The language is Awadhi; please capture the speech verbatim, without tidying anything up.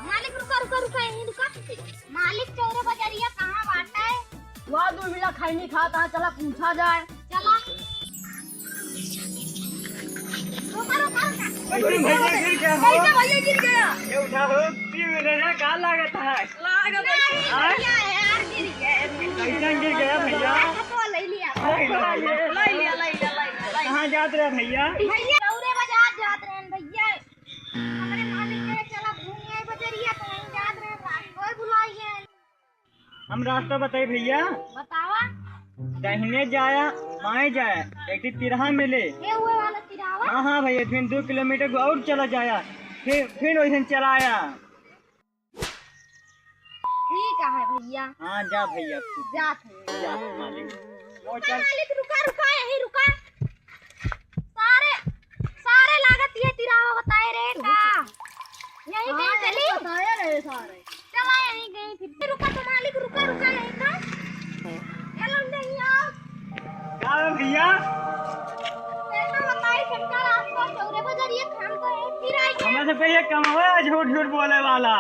मालिक, रुका, रुका, रुका, यहीं रुका। मालिक, चौरे बजरिया कहाँ बाटे? वहाँ दो मिला खैनी खाता है, चला पूछा जाए। चला। रुका, रुका, रुका। अरे भैया, गिर गया हो। कैसे भैया गिर गया? ये उठा हो, पी मिले ना, का लागत है? लागत है। हाँ? भैया यार, गिर गया। कैसे गिर गया भैया? तो ले लिया। ले लिया। ले लिया, ले लिया, ले लिया। कहाँ जात रहे भैया? भैया, चौरे बाजार जात रहे हैं भैया। हमरे मालिक के चला घूम आए बजरिया, तो वहीं जात रहे, रात भर बुलाई है। हम रास्ता बताई भैया। बतावा। दाहिने जाया, बाएं जाया, एक ठे तिरहा मिले। ये हुए वाला तिरहा? हाँ, हाँ भैया, फिर दो किलोमीटर को और चला जाया, फिर, फिर वैसे चला आया। ठीक है भैया। हाँ, जा भैया। जात है। जा, मालिक। वो अरे चल। मालिक, रुका, रुका, यहीं रुका। सारे, सारे लागत ये तिरहा बताए रहे का? यहीं कहीं हाँ, चली? यहीं बताए रहे सारे। चला यहीं कहीं फिर। रुका तो मालिक, रुका, रुका यहीं का। चलो नहीं आओ। का है भैया? कैसा बताई सबका रास्ता चौरे बजरिया खान तो है, फिर आई गए। हमरा से पहले कमावा झूठ झूठ बोले वाला।